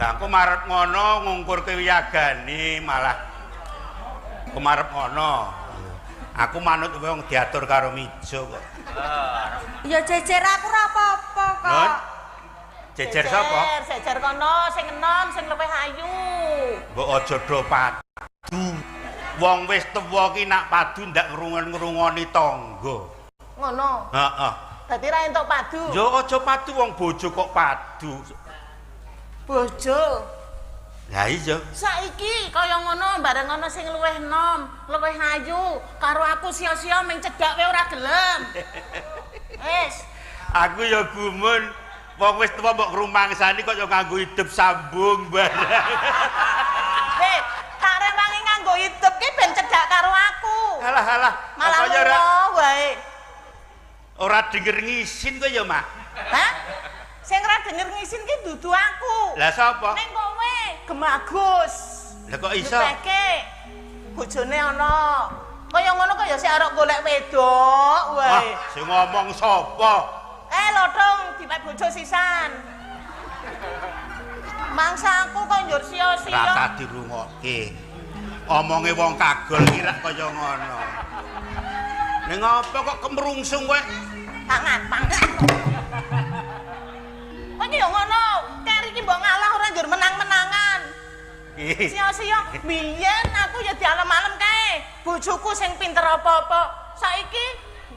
Lah aku marep ngono ngungkurke wiyagane malah kemarep ngono. Aku manut wong diatur karo Mijo kok. Ya jejer aku ora apa-apa kok. Jejer sapa? Jejer kono sing enom sing luwih ayu. Mbok aja do padu. Wong wis tuwa ki nak padu ndak ngrungon-ngrungoni tangga. Ngono. Heeh. Dadi ra entuk padu. Ya aja padu wong bojo kok padu. Bojo. Lah iya. Saiki kaya ngono bareng ana sing luwih enom, luwih ayu, karo aku sia-sia ming cedhak wae ora gelem. Wis. Aku ya gumun wong wis tuwa mbok ngrumangsani kok ya nganggo hidup sambung bareng. Heh, tak rewangi nganggo hidup ki ben cedhak karo aku. Halah halah, malah ora wae. Ora denger ngisin kowe ya, Mak. Hah? Sing ora denger ngisin ki dudu aku. Lah sapa? Ning kowe Gemagus. Lah kok iso? Nyepeke. Bojone ana. Kaya ngono kaya sik arep golek wedok wae. Wah, sing ngomong sapa? Eh, lotong dipek bojo sisan. Mangsa aku kok njur sia-sia. Rasa dirungokke. Omonge wong kagol ki rak kaya ngono. Ning apa kok kemrungsung kowe? Pangan, pangan. Kowe iki yo ngono, keri iki mbok ngalah ora njur menang-menangan. Sia-sia biyen aku ya dialem-alem kae. Bojoku sing pinter apa-apa. Saiki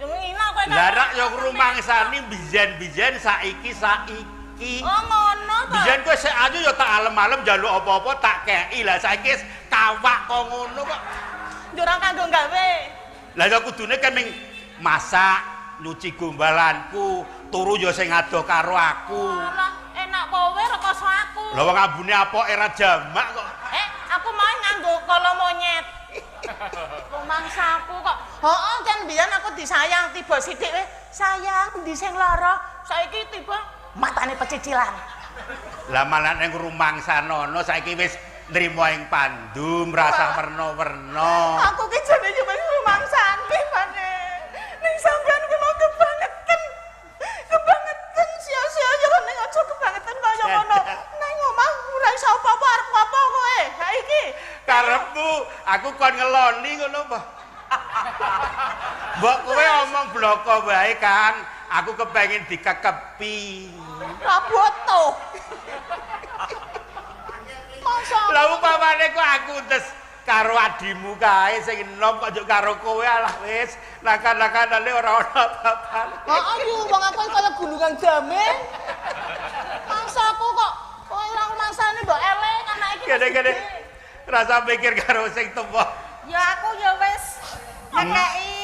yo ngina kowe. Lah rak yo ngrumangsani biyen-biyen saiki saiki. Oh ngono to. Biyen kowe sik ayu ya tak alem-alem njaluk apa-apa tak kei. Lah saiki kawak kok ngono kok. Njur ora kanggo gawe. Lah ya kudune kan ming masak, nyuci gombalanku, turu ya sing adoh karo aku. Alah, enak kowe rekoso aku. Lah wong ambune apoke ra jamak kok. Eh, aku mau nganggo kala monyet. Rumangsaku kok. Heeh, kan biyen aku disayang tiba sithik weh. Sayang ndi sing lara? Saiki tiba matane pecicilan. Lah malah ning rumangsanono saiki wis nrimo ing pandum, rasah werna-werna. Aku ki jane yo wis rumangsane, Pane. Ning sampean ki mau kebangetan. Kebangetan sia-sia yo ning aja kebangetan kaya ngono. Nang omah ora iso apa-apa arep apa kowe. Ha iki karepmu aku kon ngeloni ngono apa? Mbok kowe omong bloko wae, Kang. Aku kepengin dikekepi. Ora butuh. Masa lah upamane kok aku tes karo adimu kae sing enom kok njuk karo kowe alah wis nakal-nakalane ora ono apa-apane. Heeh yo wong aku kaya gulungan jame. Masa aku kok kowe ora rumangsane mbok eleng anak iki. Kene-kene rasa mikir karo sing tuwa. Ya aku ya wis ngekeki.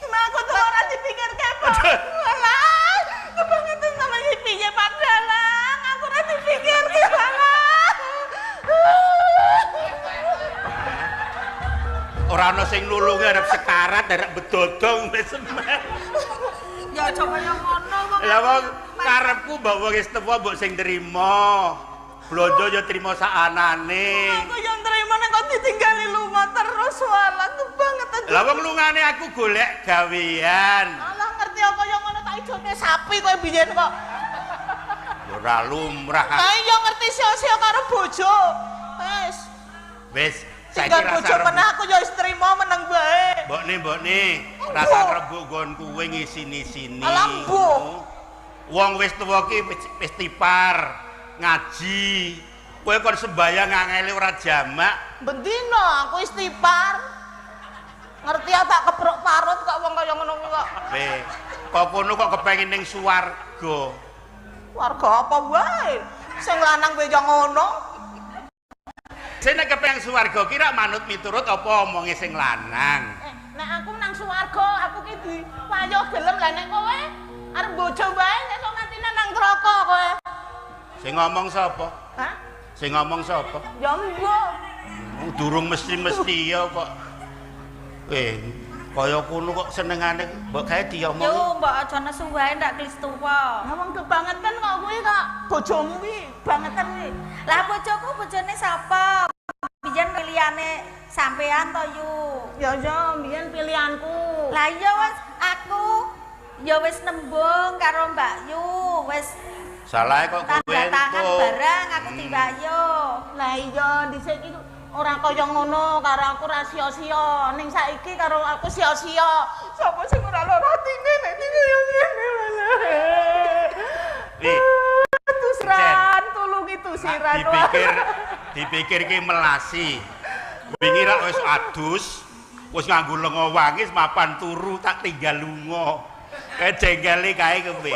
Mak aku tuh ora dipikirke, Pak. Walah, kebangetan sama iki piye Pak Dalang? Aku ora dipikirke, walah. Ora ana sing nulungi arep sekarat arep bedodong wis semen. Ya aja kaya ngono wong. Lah wong karepku mbok wong wis tuwa mbok sing trima. Blonjo ya trima sakanane. Aku yo nrimo nek kok ditinggali lunga terus walah kebangetan. Lah wong lungane aku golek gawean. Alah ngerti apa yo ngono tak ijoke sapi kowe biyen kok. Ora lumrah. Lah iya ngerti sia-sia karo bojo. Wis. Wis saiki tinggal bojo meneh aku ya wis trimo meneng wae. Mbokne, rasa rembug nggon kuwe ngisini-sini. Alah mbuh. Wong wis tuwa ki wis tipar ngaji. Kowe kon sembayang ngangele ora jamak. Bendina aku wis tipar. Ngerti ya tak keprok parut kok wong kaya ngono kuwi kok. Weh, kok kono kok kepengin ning swarga. Warga apa wae? Sing lanang wae ya ngono. Sing nek kepengin swarga ki rak manut miturut apa omonge sing lanang. Nek aku nang swarga, aku ki diwayuh gelem. Lah nek kowe arep bojo wae sesuk matine nang neraka kowe. Sing ngomong sapa? Hah? Sing ngomong sapa? Ya mbok. Durung mesti-mesti ya kok. Kaya kono kok senengane mbok gawe diomongi. Yo mbok aja nesu wae ndak klistuwa. Lah wong kebangetan kok kuwi kok bojomu kuwi bangetan kuwi. Lah bojoku bojone sapa? Biyen pilihane sampean to yu. Ya ya biyen pilihanku. Lah iya wis aku ya wis nembung karo Mbak Yu, wis Salah kok kowe Tanda tangan barang aku diwayo. Lah iya dhisik iki ora kaya ngono karo aku ra sia-sia. Ning saiki karo aku sia-sia. Sapa sing ora lara atine nek kaya ngene malah. Wi. Tusiran, tulungi tusiran. Dipikir ki melasi. Wingi rak wis adus, wis nganggo lenga wangi mapan turu tak tinggal lunga. Kae jengkele kae kowe.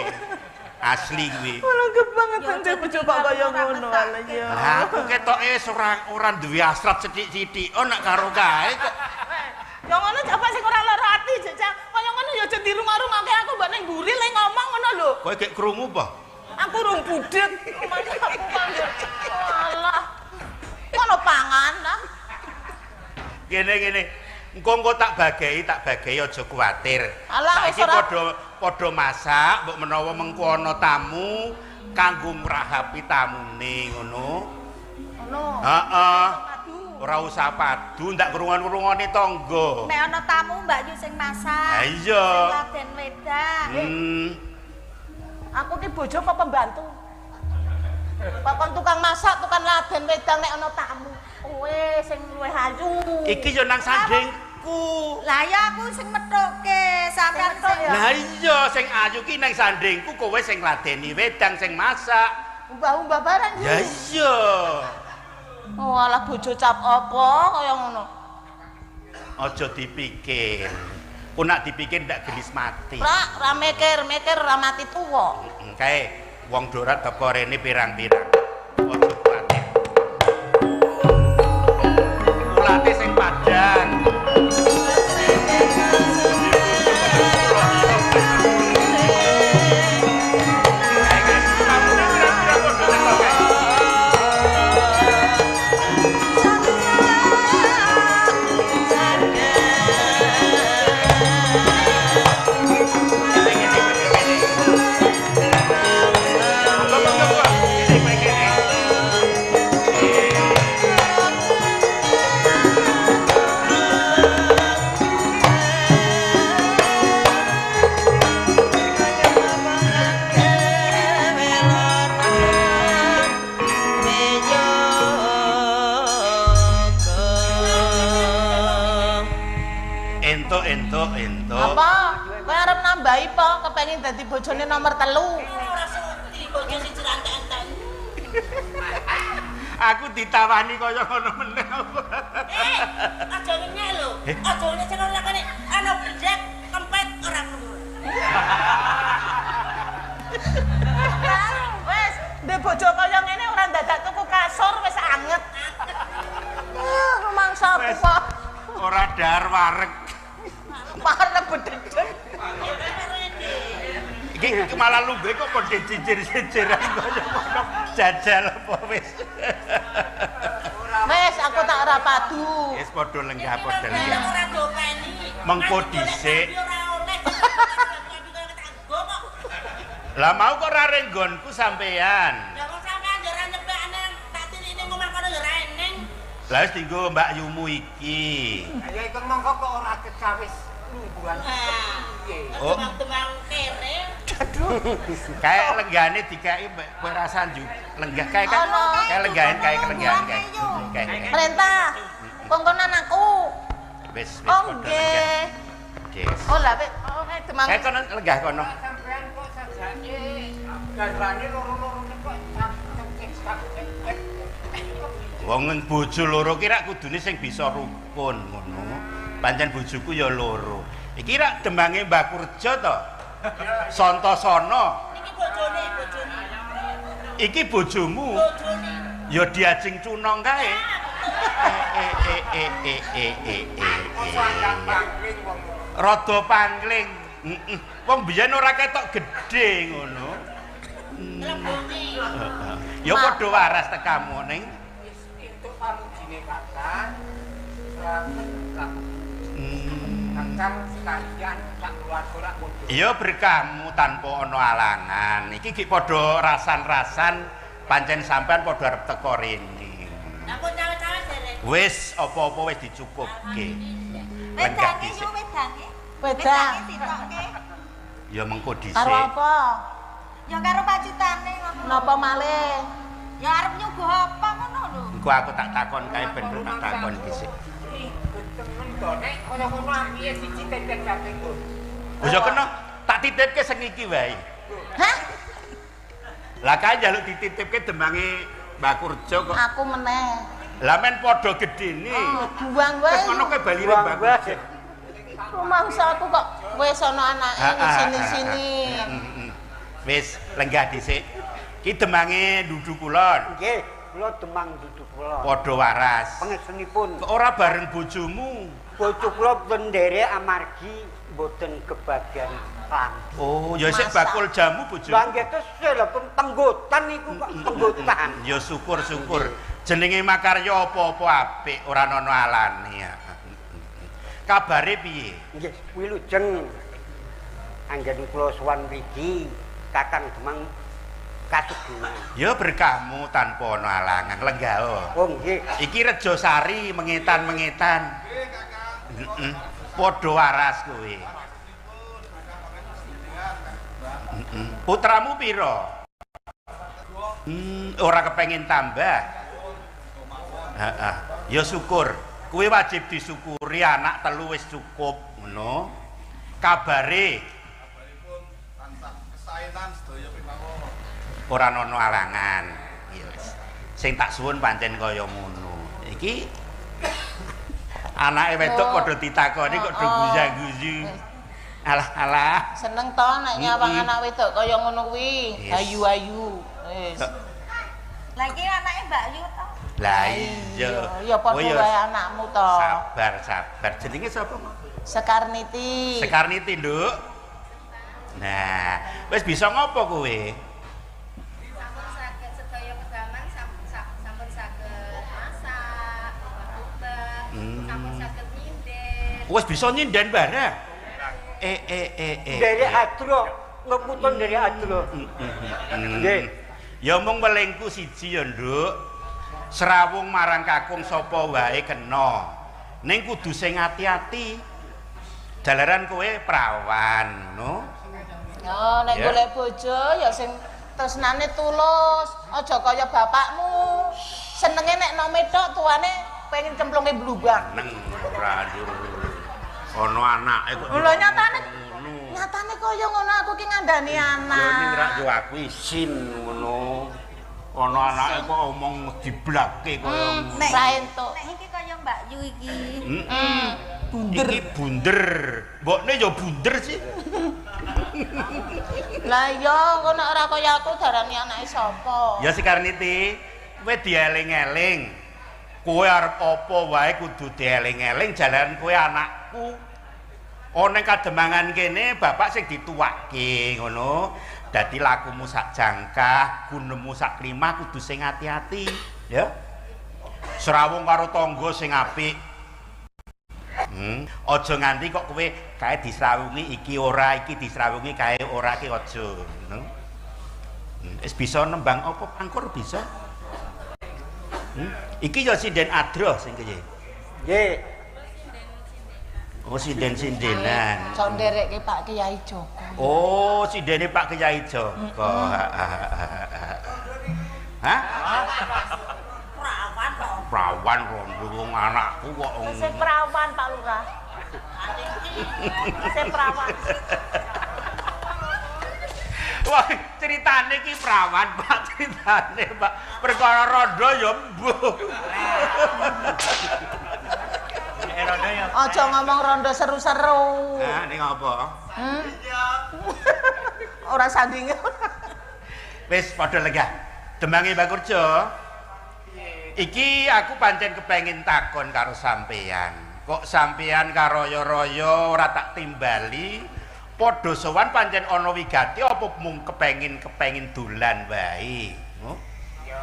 Asli kuwi. Malah kebangetan dhewe bojo kok kaya ngono ala ya. Lah aku ketoke wis ora duwe hasrat sithik-sithik. Oh nek karo kae kok. Ya ngono apa sing ora lara ati jajak. Kaya ngono ya aja dirungok-rungokke aku mbok ning mburi le ngomong ngono lho. Kowe gek krungu apa? Aku rung budhek. Aku panggil. Alah. Ngono pangan lah. Gene-gene. Engko tak bagahi aja kuwatir. Alah wis ora padha masak, mbok menawa mengko ana tamu kanggo ngrahapi tamune ngono. Ngono. Heeh. Ora usah padu, ndak krungon-krungone tangga. Nek ana tamu Mbak Yu sing masak. Ha iya. Sing laden wedang. Aku ki bojo apa pembantu? Pakon tukang masak, tukang laden wedang nek ana tamu. Kowe sing luwih ayu. Iki yo nang sandingku. Lah ya aku sing methukke, sampean sing. Lah iya sing ayu ki nang sandingku, kowe sing ladeni wedang sing masak. Umbah-umbah barang. Ya iya. Oh alah bojo cap apa kaya ngono. Aja dipikir. Ku nak dipikir ndak gelis mati. Ora mikir-mikir ora mati tuwa. Kae wong dorat teko rene pirang-pirang. Aja kuwatir. Ulate sing padang. Entuk. Apa? Kowe arep nambahi po kepengin dadi bojone nomor 3. Ora suti bojo siji entek-entek. Aku ditawani kaya ngono meneh. Aja ngenyek lho. Aja ngenyek sing ora lakone ana bledek kempet ora perlu. Wes, ndek bojo kaya ngene ora dadak tuku kasur wis anget. Rumangsa aku kok. Ora dahar wareg. Parek bedhedhek. Iki malah lungguhe kok padha cicir-ciciran kaya ngono. Jajal apa wis. Wis aku tak ora padu. Wis padha lenggah padha lenggah. Ora dopeni. Mengko dhisik. Lah mau kok ora renggonku sampean. Lah kok sampean yo ora nyepekane tak tilikne ngomah kono yo ora eneng. Lah wis dinggo Mbak Yumu iki. Ya iku mongko kok ora kecawis lungguhan. Piye? Oh, demang kere. Aduh. Kayak lenggane dikai kowe rasa lenggah kae kan. Kayak lenggahan kae kelenggahan kae. Perintah. Kongkonan aku. Wis wis padha lenggah. Oh lah wis demang. Kae kono lenggah kono. Sampean kok sajake garwane loro-lorone kok wong bojo loro ki rak kudune sing bisa rukun ngono. Pancen bojoku ya loro. Iki rak demange Mbah Kurjo to. Santosana. Niki bojone, bojone. Iki bojomu. Bojone. Ya diajeng cunong kae. Rada pangling. Heeh. Wong biyen ora ketok gedhe ngono. Ya padha waras tekamu ning entuk pamujine kakang. Slamet kakang sekalian sak keluarga rak padha. Iya berkamu tanpa ana alangan. Iki gek padha rasan-rasan pancen sampean padha arep teko rene. Lah kok cawe-cawe jere. Wis apa-apa wis dicukupke. Wedange yo wedange. Wedang sitoke. Ya mengko dhisik. Karo apa? Ya karo pacutane ngono. Napa malih? Ya arep nyuguh apa ngono lho. Engko aku tak takon kae ben tak takon dhisik. Temen to nek kaya ngono apiye siji tetek jatengku. Oh ya kena tak titipke sing iki wae. Hah? Lah kae njaluk dititipke demange Mbah Kurjo kok. Aku meneh. Lah men padha gedene. Oh, buang wae. Wis ngono kowe bali ning Mbah Kurjo. Rumangsa aku kok wis ana anake sini-sini. Wis lenggah dhisik. Ki demange Dudu Kulon. Nggih, kula demang Dudu Kulon. Padha waras. Pangestunipun. Kok ora bareng bojomu? Bojo kula bendere amargi mboten kebagian klambi. Oh, ya sik bakul jamu bojomu. Lah nggih tesih lho penggotan niku kok penggotan. Ya syukur-syukur. Jenenge makarya apa-apa apik ora ana alane. Kabare piye? Nggih, wilujeng. Anggen kula sowan mriki Kakang Demang kasugiman. Ya berkahmu tanpa ana alangan lenggah. Oh nggih. Iki Rejosari mengetan-mengetan. Nggih, Kakang. Heeh. Padha waras kowe. Heeh. Putramu pira? Ora kepengin tambah. Heeh. Ya syukur. Kowe wajib disyukuri anak telu wis cukup ngono. Kabare kabaripun tansah kesaenan sedaya pinawon. Ora ana alangan. Ya wis. Sing tak suwun pancen kaya ngono. Iki anake wedok padha ditakoni kok do guyang-guyu. Alah alah. Seneng to nek nyawang anak wedok kaya ngono kuwi, ayu-ayu. Wis. Lah iki anake Mbak Yu to. Lah iya. Ya padha wae anakmu to. Sabar, sabar. Jenenge sapa? Sekarniti. Sekarniti, Nduk. Nah, wis bisa ngopo kowe? Sampun saged sedaya pedaman, sampun saged masak, ubah-ubah, sampun saged nyinden. Wis bisa nyinden bareng. Dari adro, ngeputun dari adro. Nggih. Ya mung welingku siji ya, Nduk. Srawung marang kakung sapa wae kena. Ning kudu sing ati-ati. Jalaran kowe prawan, ngono. Ya nek golek bojo ya sing tresnane tulus, aja kaya bapakmu. Senenge nek nome tok tuane pengen cemplunge blubang. Neng ora ndur. Ana anake kok. Lho nyatane nyatane kaya ngono aku ki ngandani anak. Ya ning rak yo aku isin ngono. Ana anake kok omong diblake kaya ngono. Nek ra entuk. Nek iki kaya Mbak Yu iki. Heeh. Bunder. Iki bunder. Mbokne ya bunder sih. Lah iya engko nek ora kaya aku darani anake sapa? Ya Sekarniti, kowe dieling-eling. Kowe arep apa wae kudu dieling-eling jalan kowe anakku. Ana kademangan kene bapak sing dituwake ngono. Dadi lakumu sak jangkah, gunemu sak klimah kudu sing ati-ati, ya. Srawung karo tangga sing apik. Aja nganti kok kowe kae disrawungi iki ora, iki disrawungi kae ora ki aja, ngono. Wis bisa nembang apa pangkur bisa? Iki ya sinden adroh sing piye? Nggih. Oh, sinden-sindenan. Sok nderekke Pak Kyai Joko. Oh, sindene Pak Kyai Joko. Hah? Prawan kok. Prawan rondo wong anakku kok. Sing prawan Pak Lurah. Sing prawan. Wah, ceritane iki prawan, Pak, ceritane, Pak. Perkara rondo ya mbuh. Aja ngomong rondo seru-seru. Nah, ning apa? Ora sandinge. Wis padha lenggah. Demange Mbak Kurjo. Iki aku pancen kepengin takon karo sampeyan. Kok sampeyan karoyo-royo ora tak timbali? Padha sowan pancen ana wigati apa mung kepengin dolan wae? Oh? Ya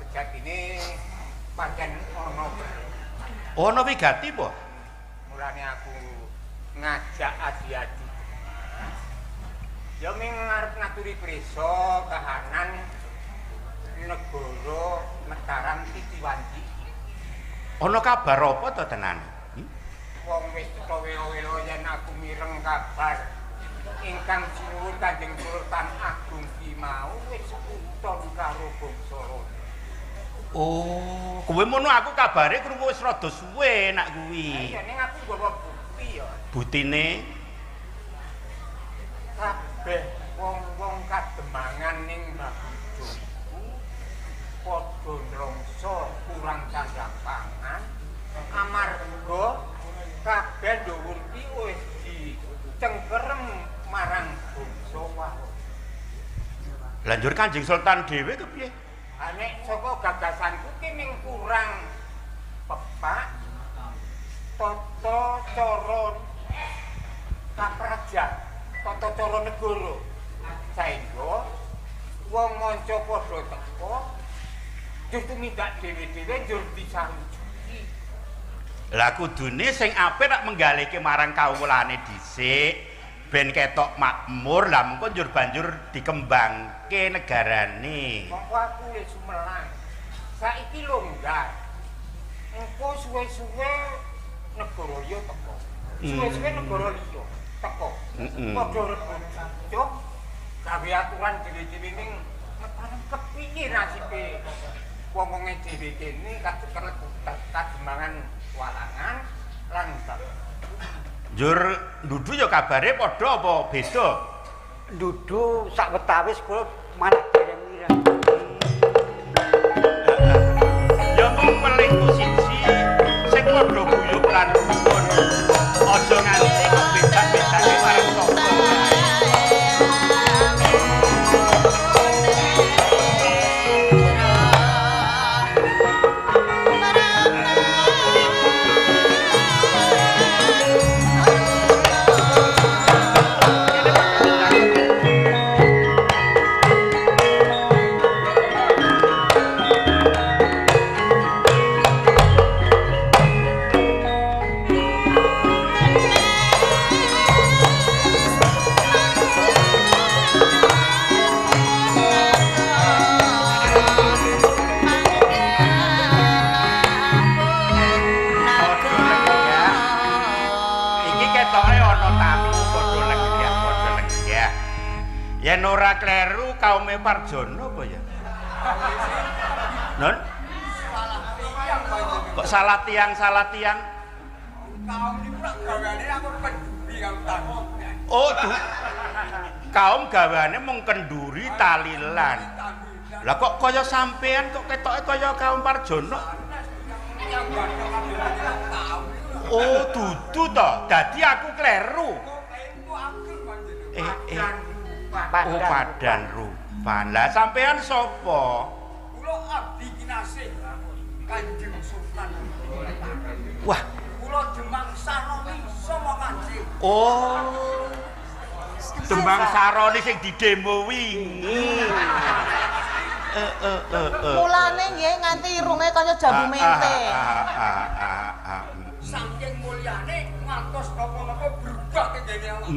sejatine pancen ana. Ana wigati apa? Mulane aku ngajak adi-adi. Ya ming arep ngaturi prisa kahanan negara Mataram Titiwanti. Ana kabar apa to tenan? Wong wis cetha wela-wela yen aku mireng kabar ingkang sinuwun Kanjeng Sultan Agung ki mau wis uton Oh, kowe mono aku kabare krungu wis rada suwe nak kuwi. Iya ning aku nggawa bukti ya. Butine kabeh wong-wong kademangan ning Bagujo iku padha nrongso kurang sandang pangan amarga kabeh dhuwur ki wis dicengkerem marang bangsa Walanda. Lah njur Kanjeng Sultan dhewe kepiye? Nek saka gagasanku ki ming kurang pepak tata cara kaprajan, tata cara negara. Saengga wong manca padha teka njur tumindak dhewe-dhewe njur disarujuki. Lah kudune sing apik rak menggalihke marang kawulane dhisik ben ketok makmur, lah mengko njur banjur dikembangke negarane. Mongko aku wis sumelang. Saiki longgar. Engko suwe-suwe negara liya teko. Suwe-suwe negara liya teko. Padha rebut cuk gawe aturan dhewe-dhewe ning Mataram kepiye nasibe wong-wonge dhewe kene kademangan walangan lan njur ndudu ya kabare padha apa beda? Ndudu sak wetawis kula malah dereng mireng. Ya mung pelingku siji sing padha guyub lan rukun. Aja nganti kok beda-bedane marang sapa. Yen ora kleru kaume Parjono apa ya? Non? Kok salah tiang, salah tiang? Kaum niku rak gaweane aku kenduri karo talilan. Oh, kaum gaweane mung kenduri talilan. Lah kok kaya sampean kok ketoke kaya kaum Parjono? Oh, dudu to. Dadi aku kleru. Oh, padan rupan. Lah sampean sapa? Kula abdi kinasih Kanjeng Sultan. Wah, kula Demang Saroni Somo Kancil. Oh. Demang Saroni sing didemo wingi. Mulane nggih nganti irunge kaya jambu mente. Saking mulyane ngantos napa-napa berubah tenggene awak.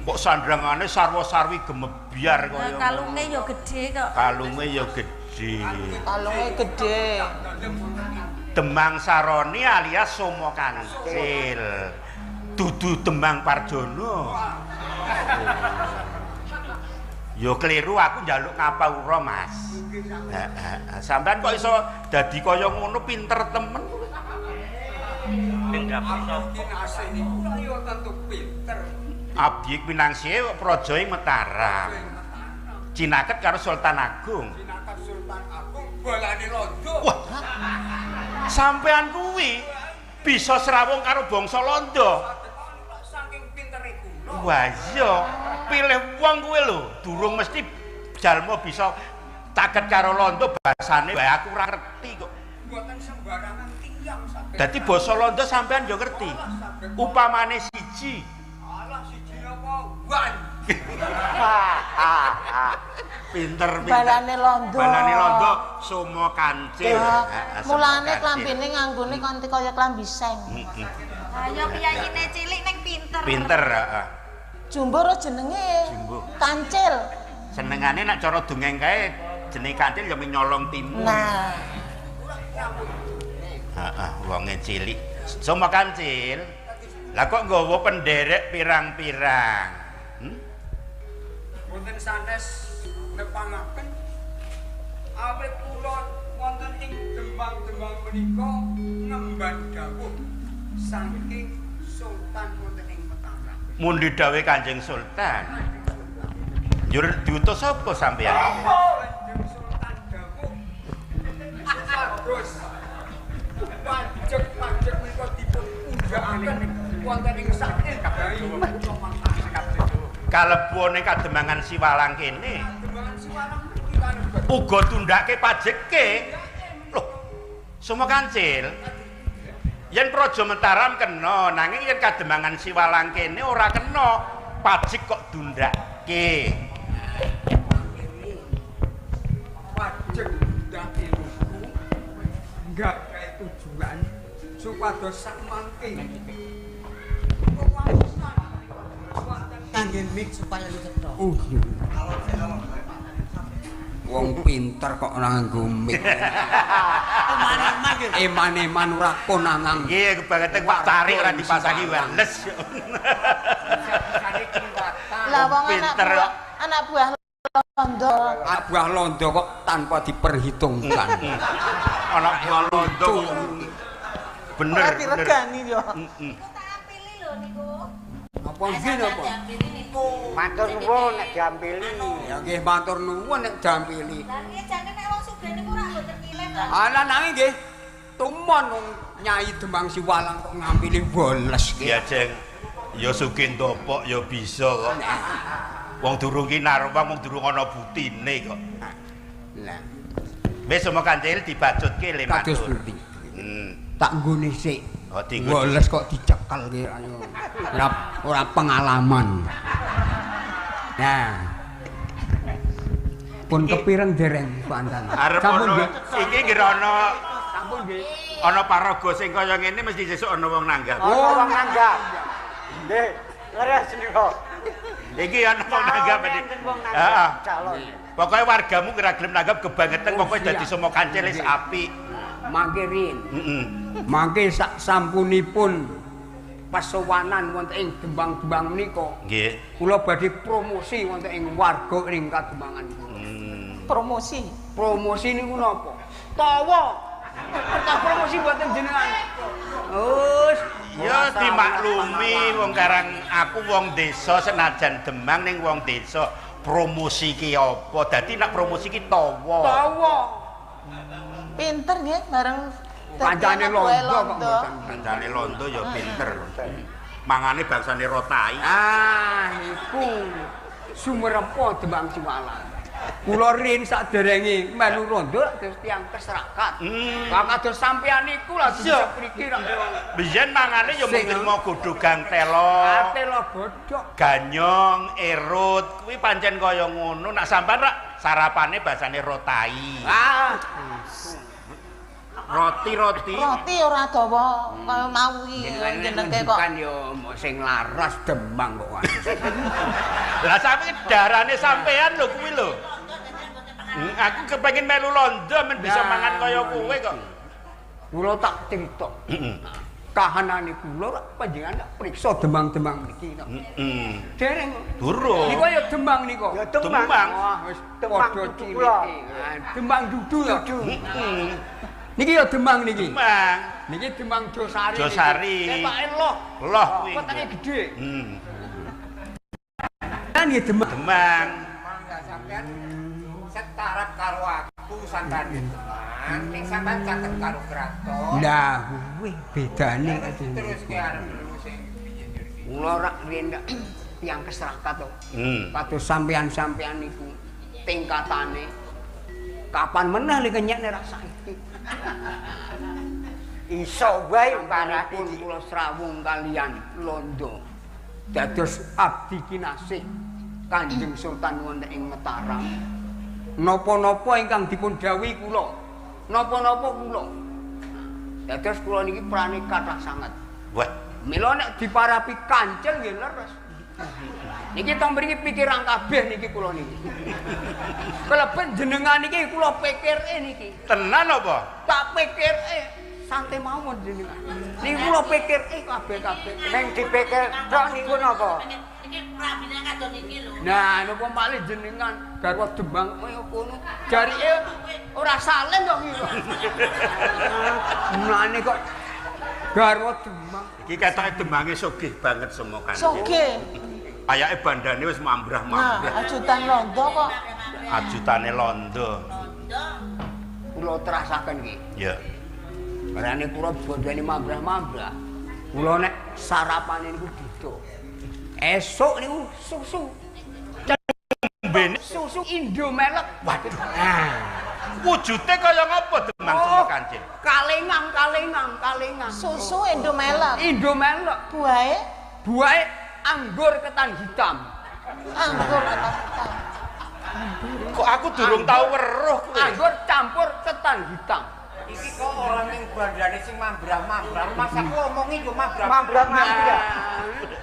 Kok sandrangane sarwa-sarwi gemebyar kaya. Kalunge ya gedhe kok. Kalunge ya gedhe. Kalunge gedhe. Demang Saroni alias Somo Kancil. Dudu Demang Parjono. Ya keliru aku njaluk ngapura, Mas. Heeh. Sampeyan kok iso dadi kaya ngono pinter temen. Abdi pinangsihe praja ing Mataram. Cinaket karo Sultan Agung. Cinaket Sultan Agung balane Londo. Wah. Sampean kuwi bisa srawung karo bangsa Londo. Saking pintere kula. Wah iya, pilih wong kuwi lho, durung mesti jalma bisa caket karo Londo basane wae aku ora ngerti kok. Mboten sembarangan tiyang saged. Dadi basa Londo sampean yo ngerti. Upamane siji. Alah siji apa? Wan. Pinter pinter. Balane Londo. Balane Londo Somo Kancil. Mulane klambine nganggone kanthi kaya klambi seng. Ayo piyayine cilik ning pinter. Pinter, heeh. Jumbo ro jenenge. Jumbo. Kancil. Senengane nek cara dongeng kae jenenge kancil ya nyolong timun. Nah. Heeh, wonge cilik. Somo Kancil. Lah kok nggawa penderek pirang-pirang? Hmm? Mboten sanes nepangaken awit kula wonten ing Punika ngemban dawuh saking Sultan wonten ing Mataram. Mundi dawuh Kanjeng Sultan. Njur diutus sapa sampeyan? Kanjeng Sultan dawuh supados pajek-pajek menika dipun pundhakaken wonten ing saking gayu. Kalebu ana Kademangan Siwalang kene. Kademangan Siwalang mriki kalebet. Uga tundhake pajeke. Loh, Sumo Kancil. Yen Praja Mataram kena, nanging yen Kademangan Siwalang kene ora kena. Pajek kok dundhake. Pajek dundhake niku nggadahi tujuan supados sak mangke kangge mik supaya lu cetha. Wong pinter kok ora nganggo mik. Eman-eman ora konangan. Nggih, kebangetan Pak Tarik ora dipasangi wireless. Lah wong anak buah londo. Anak buah londo kok tanpa diperhitungkan. Anak buah londo. Bener. Ora diregani yo. Niku tak ampili lho niku. Apa nggih napa? Matur nuwun nek diampili. Ya nggih matur nuwun nek diampili. Lah piye jane nek wong sugih niku ora mboten nyileh to. Ala nanging nggih tumon wong Nyai Demang Siwalang kok ngampili woles ki. Ya Jeng, ya sugih ndopok ya bisa kok. Wong durung ki narwang wong durung ana butine kok. Lah. Wis Sumo Kancil dibacutke le matur. Kados pundi? Tak nggone sik. Oh, woles kok dicekel ki ora pengalaman. Nah. Pun kepireng dereng pantan. Sampun nggih. Iki nggih ana sampun nggih. Ana paraga sing kaya ngene mesti sesuk ana wong nanggap. Ana wong nanggap. Nggih, leres niku. Iki ana wong nanggap. Heeh. Pokoke wargamu ora gelem nanggap kebangetan pokoke dadi Sumo Kancil wis apik. Mangke rin. Heeh. Mangke sak sampunipun pasowanan wonten ing Dembang-dembang menika. Nggih. Kula badhe promosi wonten ing warga ing Kademangan kula. Promosi. Promosi niku napa? Tawa. Kertas promosi buatan jenengan. Wis, ya dimaklumi wong karang aku wong desa senajan Demang ning wong desa promosi ki apa? Dadi nek promosi ki tawa. Tawa. Pinter nggih bareng kancane londo kok mboten. Kancane londo ya pinter. Mangane bangsane rotai. Ah, iku sumerepa Demang Siwalang. Kula rin saderenge melu rondo terus tiyang keserakat. Lah kados sampeyan niku lha mriki rak. Biyen mangane ya mung trimo godhogang telo. Telo godhog, ganyong, erut, kuwi pancen kaya ngono. Nek sampean rak sarapane basane rotai. Ah. Roti-roti. Roti ora dawa kaya mau iki jenenge kok. Kan yo sing laras Demang kok. Lah sampe darane sampean lho kuwi lho. Aku kepengin melu londo men bisa mangan kaya kowe kok. Kula tak crita. Kahanane kula panjenengan tak priksa Demang-demang niki to. Heeh. Dereng. Durung. Niku ya Demang niku. Ya Demang. Wah wis padha cilike. Demang dudu ya. Heeh. Niki ya Demang niki. Demang. Niki Demang Josari. Josari. Ketake loh. Loh kuwi. Wetenge gedhe. Kan nggih Demang. Demang. Mangga sampean setaraf karo aku sampean Demang, ning sampean caket karo kraton. Lah kuwi bedane terus ki arep sing piye iki. Kula rak riyen tiyang keserakat to. Kados sampean-sampean niku tingkatane kapan meneh lek kenyek nek saiki. Iso wae parapun kula srawung kalian londo. Dados abdi kinasih Kanjeng Sultan wonten ing Mataram. Napa-napa ingkang dipun dawuhi kula, napa-napa kula. Dados kula niki prane kathah sanget. Wah, mila nek diparapi kancil nggih leres. Niki teng mriki pikiran kabeh niki kula niki. Keleben jenengan niki kula pikirke niki. Tenan apa? Tak pikirke santai mawon jenengan. Niki kula pikirke kabeh-kabeh. Ning dipikir tok niku napa? Iki prabine kadon iki lho. Nah, napa malih jenengan garwa Demang kaya kono. Jarike ora salin kok iki. Mulane kok garwa Demang. Iki ketoke Demange sugih banget semua kan. Sugih. Kayake bandane wis mambrah-mambrah. Nah, ajutan londo kok. Ajutane londo. Londo. Kula terasaken iki. Ya. Barane kula bandane mambrah-mambrah. Kula nek sarapane niku beda. Esuk niku susu. Mbene susu Indomelek. Waduh. Nah. Wujude kaya ngapa Demang Suma Kancil? Kalengang, kalengang, kalengang. Susu Indomelek. Indomelek. Buahe? Buahe anggur ketan hitam. Anggur ketan hitam. Kok aku durung tau weruh kowe. Anggur campur ketan hitam. Iki kok ora ning bandane sing mambrah-mambrah. Mas aku omongi yo mambrah-mambrah.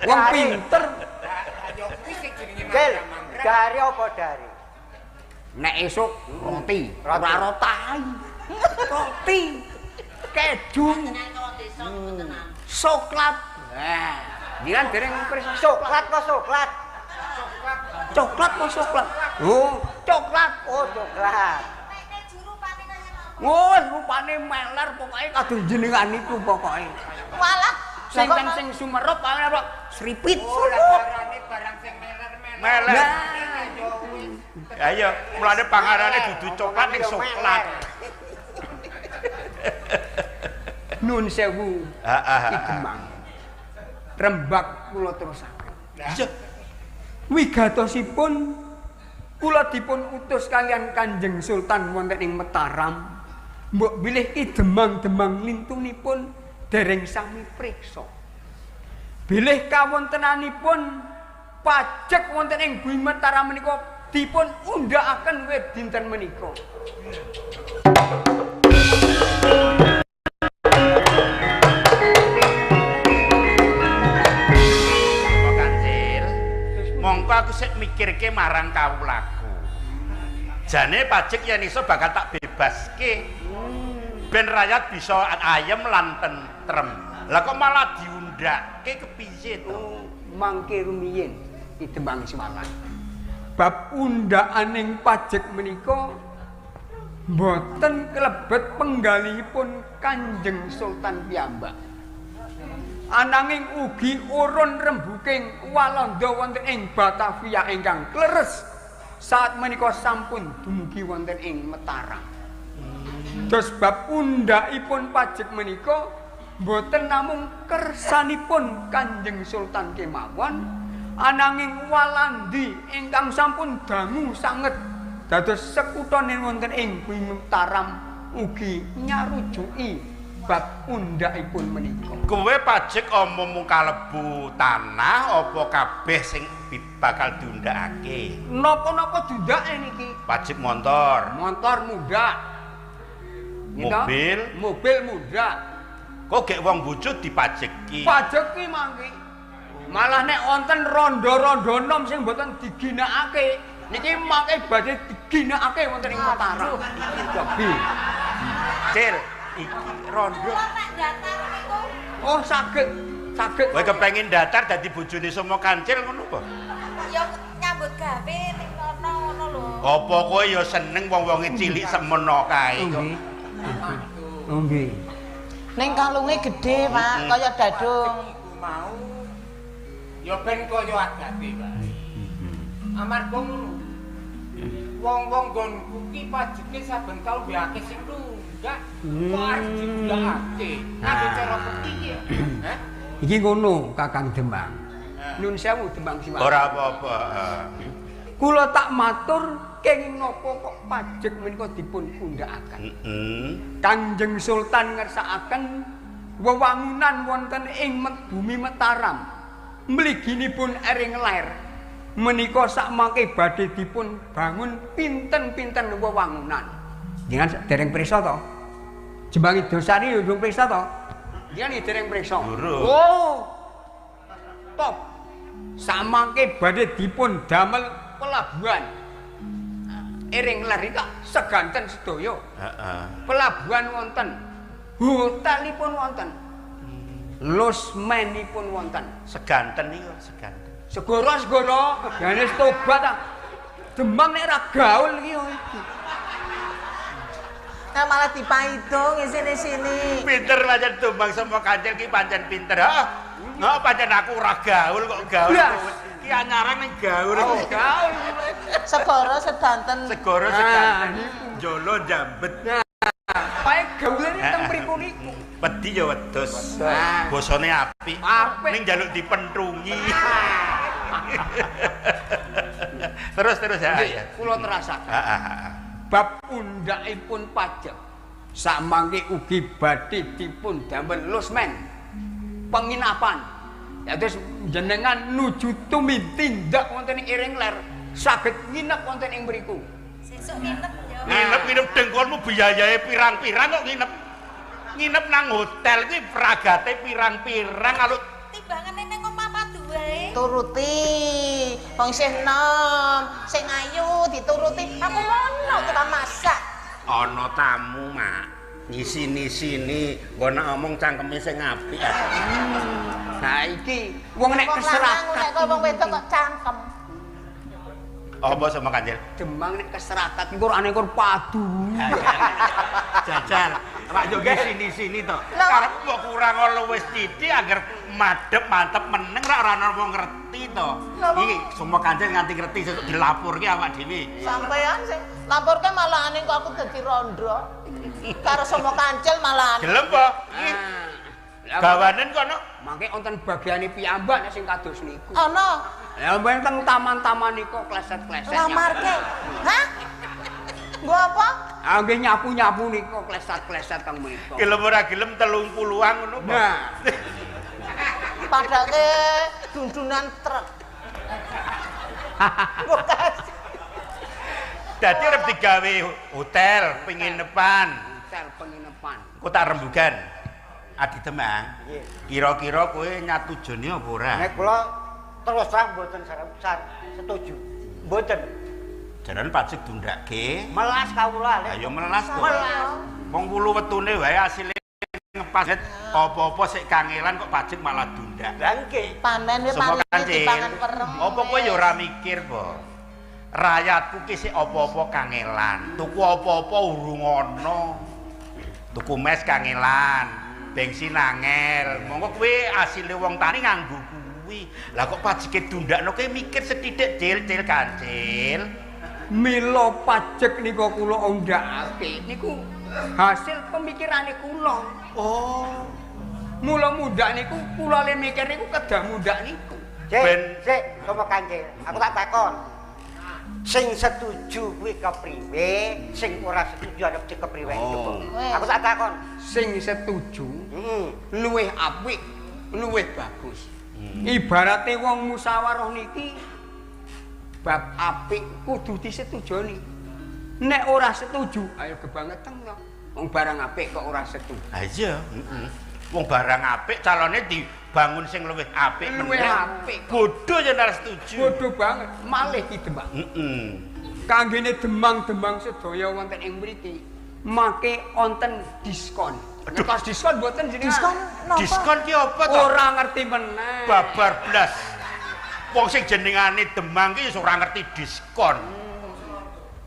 Wong pinter. Ya kuwi sing jenenge mambrah-mambrah. Dari apa dari? Nek esuk roti, ora rotai. Roti. Keju. Coklat. Nah, jenengan dereng pirsa coklat kok coklat. Coklat kok coklat. Oh, coklat. Oh, coklat. Oh, rupane meler pokoke kados jenengan niku pokoke. Walah, sing sing sumerep apa sripit. Oh, barane barang sing meler-meler. Meler. Ayo, mulane panganane dudu coklat ning soklat. Nun sewu. Heeh. Demang. Rembak kula terusaken. Iya. Wigatosipun kula dipun utus kalian Kanjeng Sultan wonten ing Mataram. Mbok bilih ki demang-demang lintunipun dereng sami priksa. Bilih kawontenanipun pajek wonten ing bumi Mataram menika dipun undhakaken wit dinten menika. Apa Kancil? Mongko aku sik mikirke marang kawulaku. Jane pajek yen iso bakal tak bebaske. Ben rakyat bisa ayem lan tentrem. Lah kok malah diundhakke kepiye to? Mangke rumiyin Ki Demang Siwalan. Bab undhakaning pajek menika mboten klebet penggalihipun Kanjeng Sultan piyambak. Ananging ugi urun rembuking Walanda wonten ing Batavia ingkang kleres saat menika sampun dumugi wonten ing Mataram. Terus bab undhakipun pajek menika mboten namung kersanipun Kanjeng Sultan kemawon, ananging Walandi ingkang sampun dangu sanget dados sekutone wonten ing bumi Mataram ugi nyarujuki bab undhakipun menika. Kowe pajek omong kalebu tanah apa kabeh sing bakal diundhakake? Napa-napa diundhake niki? Pajek montor. Montor mundhak. Mobil, mobil mundhak. Kok gek wong bojo dipajeki? Pajeki mangke. Malah nek wonten rondo-rondo nom sing mboten diginakake, niki mangke badhe diginakake wonten ing Mataram. Iki. Cil, iki rondo. Oh, saged, saged. Kowe kepengin datar dadi bojone Suma Kancil ngono apa? Ya nyambut gawe ning kono ngono lho. Apa kowe ya seneng wong-wonge cilik semono kae kok. Nggih. Ning kalunge gedhe, Pak, kaya dadung. Iku mau ya ben kaya adate wae. Amarga wong-wong nggonku ki pajeke saben taun akeh sing nunggak. Kok arep digulakake? Nganggo cara kepiye? Heh. Iki ngono Kakang Demang. Nun sewu Demang Siwan. Ora apa-apa. Kula tak matur kenging napa kok pajek menika dipun undhakaken. Kanjeng Sultan ngersakaken wewangunan wonten ing bumi Mataram. Mliginipun ering ler menika sakmangke badhe dipun bangun pinten-pinten wewangunan. Jenengan dereng prisa to? Jembang Idosari yo durung prisa to? Jenengan dereng prisa. Oh. Top. Sakmangke badhe dipun damel pelabuhan. Ering ler iki seganten sedaya. Heeh. Pelabuhan wonten, hotelipun wonten, losmenipun wonten. Seganten niku seganten. Segoro-segoro, jane wis tobat ah. Demang nek ora gaul iki yo iki. Nah malah dipaido ngisini-sini. Pinter pancen Demang Somo Kancil ki pancen pinter. Heeh. Heeh pancen aku ora gaul kok gaul. Ki anyaran ning gaul. Oh, gaul. Segoro sedanten. Segoro sedanten. Jolo jambet. Nah, pae gaule teng mriku niku. Wedi ya wedhus. Bosone apik. Ning njaluk dipentrungi. Terus terus ya. Kula terasaken. Bab undhakipun pajak samangke ugi badhe dipun damel losmen penginapan. Ya terus jenengan nuju tumintindak wonten ing Iring Ler saged nginep wonten ing mriku. Sesuk nginep ya. Nginep-nginep dengkulmu biayae pirang-pirang kok nginep. Nginep nang hotel kuwi pragate pirang-pirang kalau timbangane ning omah padu wae. Turuti. Wong isih enom, sing ayu dituruti. Aku ngono tukang masak. Ana tamu, Mak. Ngisini-sini, nggo nek omong cangkeme sing apik. Nah iki wong nek keserakat. Nek kok wong wedok kok cangkem. Apa sama Kancil? Demang nek keserakat iku ora ana kur padu. Jajal. Pak yo sini-sini to. Karep mbok kurang luwih sithik agar madhep mantep meneng ra ora ana wong ngerti to. Iki Somo Kancil nganti ngerti sesuk dilaporke awak dhewe. Sampeyan sing laporke malahane kok aku dadi rondo. Karo Somo Kancil malahan. Gelem po? Iki gawanen kono. Mangke wonten bagiane piyambak nek sing kados niku. Ana. Lah mben teng taman-taman niku kleset-kleset. Lamarke. Hah? Nggo apa? Ah nggih nyapu-nyapu niku kleset-kleset teng mriku. Gelem ora gelem 30-an ngono po. Nah. Padake dundunan truk. Mbok kasih. Dadi arep digawe hotel penginapan. Hotel penginapan. Engko tak rembugan. Adi Demang. Kira-kira kowe nyatujone apa ora? Nek kula terus terang mboten setuju. Mboten. Jaran pajak dundake. Melas kawula. Lah ya melas to. Melas. Wong wulu wetune wae asile ngepas apa-apa sik kangelan kok pajak malah dundak. Lah nggih. Panen wae panen dipangan perem. Apa kowe ya ora mikir, Po? Rakyatku ki sik apa-apa kangelan. Tuku apa-apa urung ana. Tuku mes kangelan, bensin angel. Monggo kowe asile wong tani nganggo kuwi. Lah kok pajeke dundakno kowe mikir sethithik cil-cil kancil. Mila pajek nika kula undhakake niku hasil pemikirane kula. Oh. Mula mundhak niku kula le mikir niku kedah mundhak niku. Ben sik Somo Kancil, aku tak takon. Sing setuju kuwi kepriwe, sing ora setuju arep dikepriwe itu. Aku tak takon. Sing setuju luwih apik, luwih bagus. Ibarate wong musyawarah niki bab apik kudu disetujoni. Nek ora setuju, ayo kebangetan to. Wong barang apik kok ora setuju. Ha iya, heeh. Wong barang apik calone dibangun sing luwih apik meneh. Luwih apik. Bodho yen ora setuju. Bodho banget, malih ki Demang. Heeh. Kanggene demang-demang sedaya wonten ing mriki, make wonten diskon. Ngetos diskon mboten jenengan. Diskon napa? Diskon ki apa to? Ora ngerti meneh. Babar blas. Wong sing jenengane Demang ki wis ora ngerti diskon.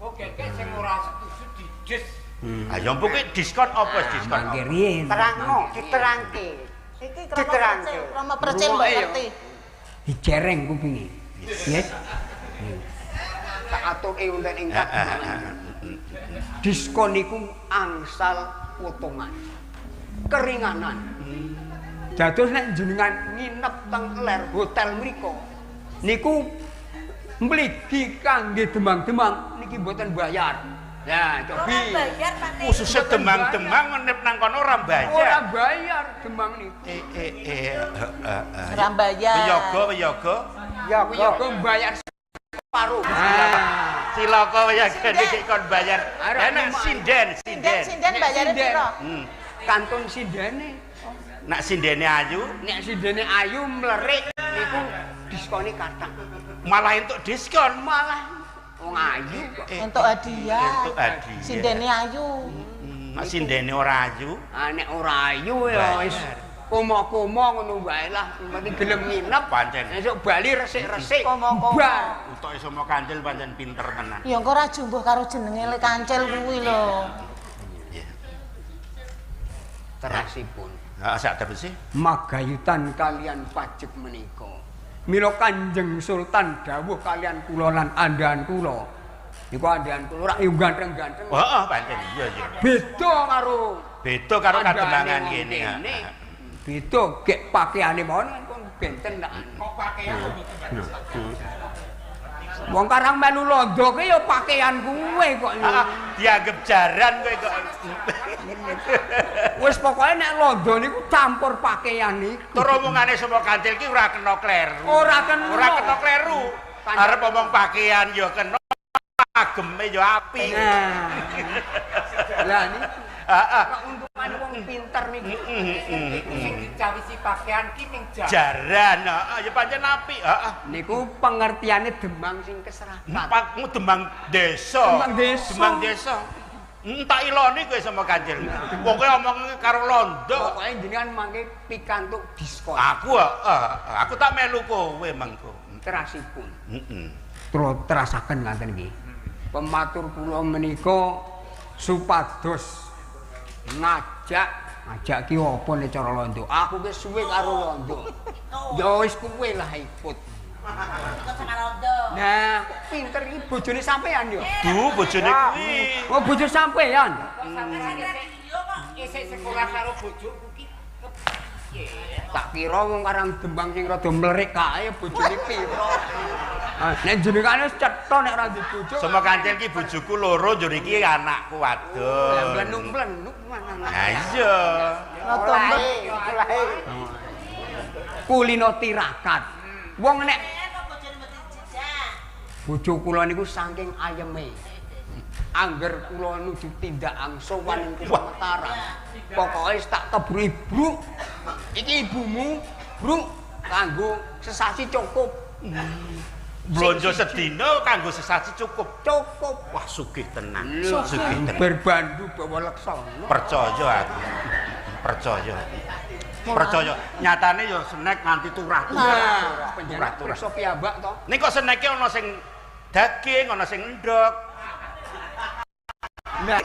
Kok kekek sing ora setuju didis. Ayo mbok ki diskon apa diskon? Terangno, diterangke. Iki krama percil mbok ngerti. Dijereng kupinge. Yes. Tak aturke wonten ing diskon niku angsal potongan. Keringanan. Dados nek jenengan nginep teng ler hotel mriku niku mligi kangge demang-demang niki mboten bayar. Nah, cobi. Ora bayar Pak. Khususnya demang-demang nginep nang kono ora bayar. Ora bayar demang niku. Ora bayar. Wiyaga, wiyaga. Wiyaga bayar separuh. Cilaka wiyaga niki kon bayar. Lah nek sinden, sinden. Sinden bayare piro? Kantun sindene. Nek sindene ayu, nek sindene ayu mlerik niku diskone kathah. Malah entuk diskon, malah wong ayu kok. Entuk hadiah. Entuk hadiah. Sindene ayu. Nek sindene ora ayu, ah nek ora ayu ya wis Komo-komo ngono wae lah, penting gelem nginep. Pancen. Esuk bali resik-resik. Komo-komo. Bar. Utoke Somo Kancil pancen pinter tenan. Ya engko ora jumbuh karo jenenge Le Kancil kuwi lho. Iya. Terasipun. Heeh, sak terus sih. Magayutan kalian pajek menika. Mila Kanjeng Sultan dawuh kalian kula lan andhahan kula. Niku andhahan kula rak yo ganteng-ganteng. Heeh, pancen iya iya. Beda karo Beda karo kademangan kene. Beda gek pakaiane mawon kan benten tak. Kok pakaian kok mboten. Wong karang melu londo ki ya pakaian kuwe kok. Heeh, dianggep jaran kowe kok. Wis pokoke nek londo niku campur pakaian niku. Tur omongane Somo Kancil ki ora kena kleru. Ora kena. Ora kena kleru. Arep omong pakaian ya kena, ageme ya apik. Nah. Lah niku. Heeh. Kok untungane wong pinter niku. Sing dicawisi pakaian ki ning jaran, heeh, ya pancen apik, heeh. Niku pengertiane Demang sing keserakat. Pakmu Demang desa. Demang desa. Demang desa. Tak iloni kowe Somo Kancil. Wong kowe omong karo londo. Pokoke jenengan mangke pikantuk diskon. Aku heeh, aku tak melu kowe mengko. Terasipun. Heeh. Terus terasaken ngaten iki. Pematur kula menika supados ngajak ki apa nek cara londo. Aku ki suwe karo londo. Ya wis kowe lah ikut. Ikut sama londo. Nah, kok pinter iki bojone sampean yo. Du bojone kuwi. Oh, bojo sampean. Kok sampean isih sekolah karo bojoku ki kepiye? Tak kira wong karang Demang sing rada mlerik kae bojone pira. Nek jenengane wis cetha nek ora duwe bojo. Somo Kancil ki bojoku loro njur iki anakku wadon. Mlenuk-mlenuk mangan. Ha iya. Rada Olahe. Kulino tirakat. Wong nek Kok bojone mboten jejak. bojo kula niku saking ayeme. Angger kula nuju tindakan sowan ing kutha Mataram. Pokoke wis tak kebruki, Bruk. Iki ibumu, Bruk, kanggo sesasi cukup. Blonjo sedina kanggo sesasi cukup. Cukup. Wah, sugih tenan. Sugih tenan. Berbandu bawa leksana. Percaya aku. Percaya. Percaya. Nyatane ya snack nganti turah-turah. Nah, panjenengan Turah-turah. pirsa piyambak to. Ning kok snacke ana sing daging, ana sing endhog. Nah,